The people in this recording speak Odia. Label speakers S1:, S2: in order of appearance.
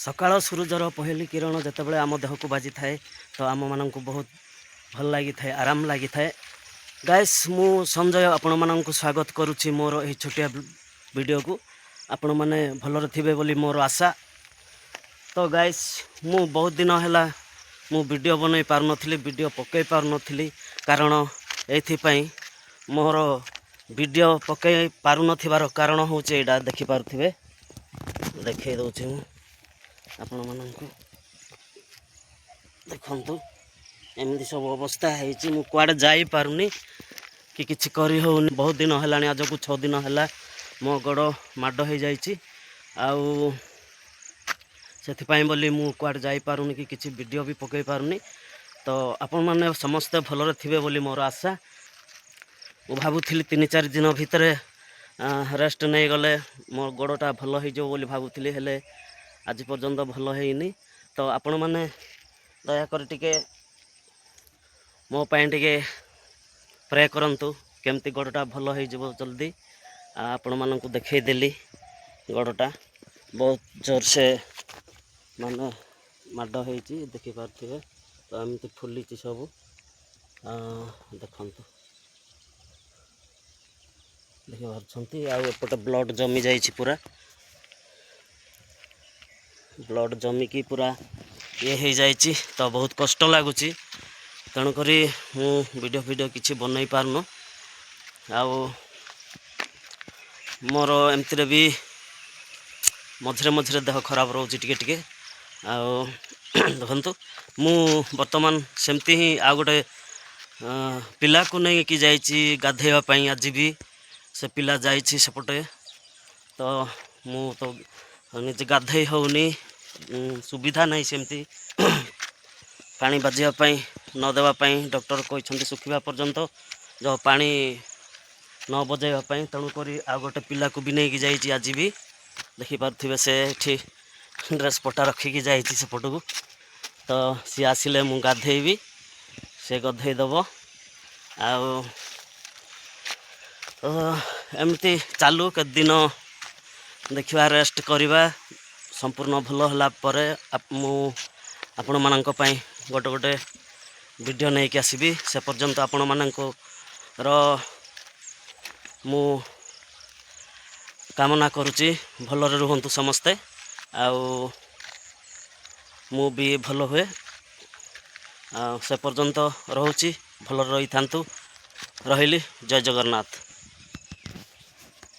S1: ସକାଳ ସୂରୁଜର ପହିଲି କିରଣ ଯେତେବେଳେ ଆମ ଦେହକୁ ବାଜିଥାଏ, ତ ଆମମାନଙ୍କୁ ବହୁତ ଭଲ ଲାଗିଥାଏ, ଆରାମ ଲାଗିଥାଏ। ଗାଇସ୍, ମୁଁ ସଞ୍ଜୟ ଆପଣମାନଙ୍କୁ ସ୍ୱାଗତ କରୁଛି ମୋର ଏହି ଛୋଟିଆ ଭିଡ଼ିଓକୁ। ଆପଣମାନେ ଭଲରେ ଥିବେ ବୋଲି ମୋର ଆଶା। ତ ଗାଇସ୍, ମୁଁ ବହୁତ ଦିନ ହେଲା ମୁଁ ଭିଡ଼ିଓ ବନେଇ ପାରୁନଥିଲି, ଭିଡ଼ିଓ ପକାଇ ପାରୁନଥିଲି। କାରଣ ଏଇଥିପାଇଁ, ମୋର ଭିଡ଼ିଓ ପକାଇ ପାରୁନଥିବାର କାରଣ ହେଉଛି ଏଇଟା, ଦେଖିପାରୁଥିବେ। ଦେଖାଇ ଦେଉଛି ମୁଁ ଆପଣମାନଙ୍କୁ। ଦେଖନ୍ତୁ, ଏମିତି ସବୁ ଅବସ୍ଥା ହେଇଛି। ମୁଁ କୁଆଡ଼େ ଯାଇପାରୁନି କି କିଛି କରି ହେଉନି। ବହୁତ ଦିନ ହେଲାଣି, ଆଜକୁ 6 ଦିନ ହେଲା ମୋ ଗୋଡ଼ ମାଡ଼ ହେଇଯାଇଛି। ଆଉ ସେଥିପାଇଁ ବୋଲି ମୁଁ କୁଆଡ଼େ ଯାଇପାରୁନି କି କିଛି ଭିଡ଼ିଓ ବି ପକାଇ ପାରୁନି। ତ ଆପଣମାନେ ସମସ୍ତେ ଭଲରେ ଥିବେ ବୋଲି ମୋର ଆଶା। ମୁଁ ଭାବୁଥିଲି 3-4 ଦିନ ଭିତରେ ରେଷ୍ଟ ନେଇଗଲେ ମୋ ଗୋଡ଼ଟା ଭଲ ହେଇଯିବ ବୋଲି ଭାବୁଥିଲି, ହେଲେ ଆଜି ପର୍ଯ୍ୟନ୍ତ ଭଲ ହେଇନି। ତ ଆପଣମାନେ ଦୟାକରି ଟିକେ ମୋ ପାଇଁ ଟିକେ ପ୍ରେ କରନ୍ତୁ, କେମିତି ଗୋଡ଼ଟା ଭଲ ହେଇଯିବ ଜଲ୍ଦି। ଆପଣମାନଙ୍କୁ ଦେଖେଇଦେଲି, ଗୋଡ଼ଟା ବହୁତ ଜୋରସେ ମାନେ ମାଡ଼ ହେଇଛି, ଦେଖିପାରୁଥିବେ। ତ ଏମିତି ଫୁଲିଛି ସବୁ, ଦେଖନ୍ତୁ, ଦେଖିପାରୁଛନ୍ତି। ଆଉ ଏପଟେ ବ୍ଲଡ଼ ଜମି ଯାଇଛି ପୁରା। ବ୍ଲଡ଼ ଜମିକି ପୁରା ଇଏ ହେଇଯାଇଛି। ତ ବହୁତ କଷ୍ଟ ଲାଗୁଛି, ତେଣୁକରି ମୁଁ ଭିଡ଼ିଓ ଫିଡ଼ିଓ କିଛି ବନେଇ ପାରୁନି। ଆଉ ମୋର ଏମିତିରେ ବି ମଝିରେ ମଝିରେ ଦେହ ଖରାପ ରହୁଛି ଟିକେ ଟିକେ। ଆଉ ଦେଖନ୍ତୁ, ମୁଁ ବର୍ତ୍ତମାନ ସେମିତି ହିଁ ଆଉ ଗୋଟେ ପିଲାକୁ ନେଇକି ଯାଇଛି ଗାଧେଇବା ପାଇଁ। ଆଜି ବି ସେ ପିଲା ଯାଇଛି ସେପଟେ। ତ ମୁଁ ତ ନିଜେ ଗାଧେଇ ହେଉନି, ସୁବିଧା ନାହିଁ ସେମିତି। ପାଣି ବାଜିବା ପାଇଁ ନ ଦେବା ପାଇଁ ଡକ୍ଟର କହିଛନ୍ତି, ଶୁଖିବା ପର୍ଯ୍ୟନ୍ତ ଯେଉଁ ପାଣି ନ ବଜାଇବା ପାଇଁ। ତେଣୁକରି ଆଉ ଗୋଟେ ପିଲାକୁ ବି ନେଇକି ଯାଇଛି ଆଜି ବି। ଦେଖିପାରୁଥିବେ, ସେ ଏଠି ଡ୍ରେସ୍ ପଟା ରଖିକି ଯାଇଛି ସେପଟକୁ। ତ ସିଏ ଆସିଲେ ମୁଁ ଗାଧେଇବି, ସେ ଗାଧେଇ ଦେବ। ଆଉ ତ ଏମିତି ଚାଲୁ କେତେ ଦିନ ଦେଖିବା, ରେଷ୍ଟ କରିବା। ସମ୍ପୂର୍ଣ୍ଣ ଭଲ ହେଲା ପରେ ମୁଁ ଆପଣମାନଙ୍କ ପାଇଁ ଗୋଟେ ଗୋଟେ ଭିଡ଼ିଓ ନେଇକି ଆସିବି। ସେ ପର୍ଯ୍ୟନ୍ତ ଆପଣମାନଙ୍କର ମୁଁ କାମନା କରୁଛି, ଭଲରେ ରୁହନ୍ତୁ ସମସ୍ତେ ଆଉ ମୁଁ ବି ଭଲ ହୁଏ। ଆଉ ସେ ପର୍ଯ୍ୟନ୍ତ ରହୁଛି, ଭଲରେ ରହିଥାନ୍ତୁ। ରହିଲି, ଜୟ ଜଗନ୍ନାଥ।